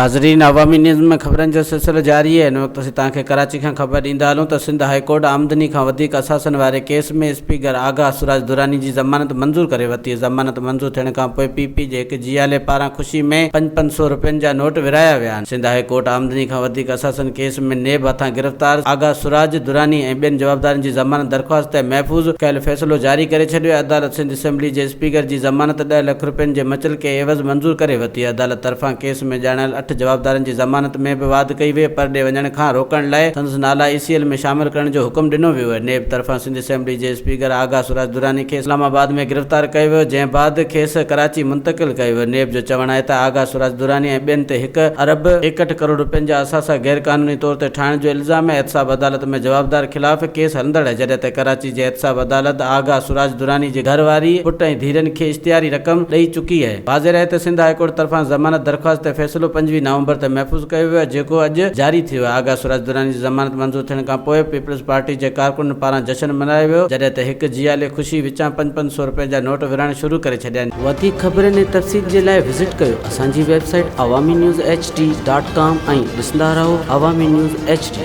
ناظرين عوامي نيوز ۾ خبرن جو سلسلو جاري آهي ان وقت اسين توهان کي ڪراچي کان خبر ڏيندا هلون ته سنڌ هاء ڪورٽ آمدني کان وڌيڪ اثاثن واري ڪيس ۾ اسپيڪر آغا سراج دراني جي ضمانت منظور ڪري ورتي ضمانت منظور ٿيڻ کان پوء پي پي جي هڪ جيالي پاران خوشي ۾ پنج پنج سو رپين جا نوٽ ورهايا ويا آهن سنڌ هاء ڪورٽ آمدني کان وڌيڪ اثاثن ڪيس ۾ نيب هٿان گرفتار آغا سراج دراني ۽ ٻين جوابدارن جي ضمانت درخواست تي محفوظ ڪيل فيصلو جاري ڪري ڇڏيو عدالت سنڌ اسيمبلي جي اسپيڪر جي ضمانت ڏهه لک رپين جي مچلڪي عيوض منظور ڪري ورتي. عدالت طرفان ڪيس ۾ ڄاڻايل اٺ جوابدارن جي ضمانت ۾ به واڌ ڪئي وئي، پرڏيهه وڃڻ کان روڪڻ لاء سندس نالا اي سي ايل ۾ شامل ڪرڻ جو حڪم ڏنو ويو آهي. نيب طرفان سنڌ اسيمبلي جي اسپيڪر آغا سراج دراني کي اسلام آباد ۾ گرفتار ڪيو ويو، جنهن بعد کيس ڪراچي منتقل ڪيو ويو. نيب جو چوڻ آهي ته آغا سراج دراني ۽ ٻين تي هڪ ارب 61 ڪروڙ رپين جا اثاثا غير قانوني طور تي ٺاهڻ جو الزام آهي. احتساب عدالت ۾ جوابدار خلاف ڪيس هلندڙ آهي، جڏهن ته ڪراچي جي احتساب عدالت آغا سراج دراني جي گهر واري، پٽ ۽ ڌيئرن کي اشتهاري رقم ڏئي چڪي آهي. واضح رهي ته سنڌ هاء ڪورٽ طرفان ضمانت درخواست تي فيصلو 25 نومبر تي محفوظ ڪيو ويو آهي جيڪو اڄ جاري ٿيو آهي. آغا سراج دراني جي ضمانت منظور ٿيڻ کانپوء پيپلز پارٽي جي ڪارڪنن پاران جشن ملهايو ويو جڏهن ته هڪ جيالي خوشي وچان پنج پنج سو رپين جا نوٽ ورهائڻ شروع ڪري ڇڏيا. وڌيڪ خبرن ۽ تفصيل جي لاء وزٽ ڪيو اسان جي website Awami news H D dot com ۽ ڏسندا رهو عوامي نيوز ايڇ ڊي.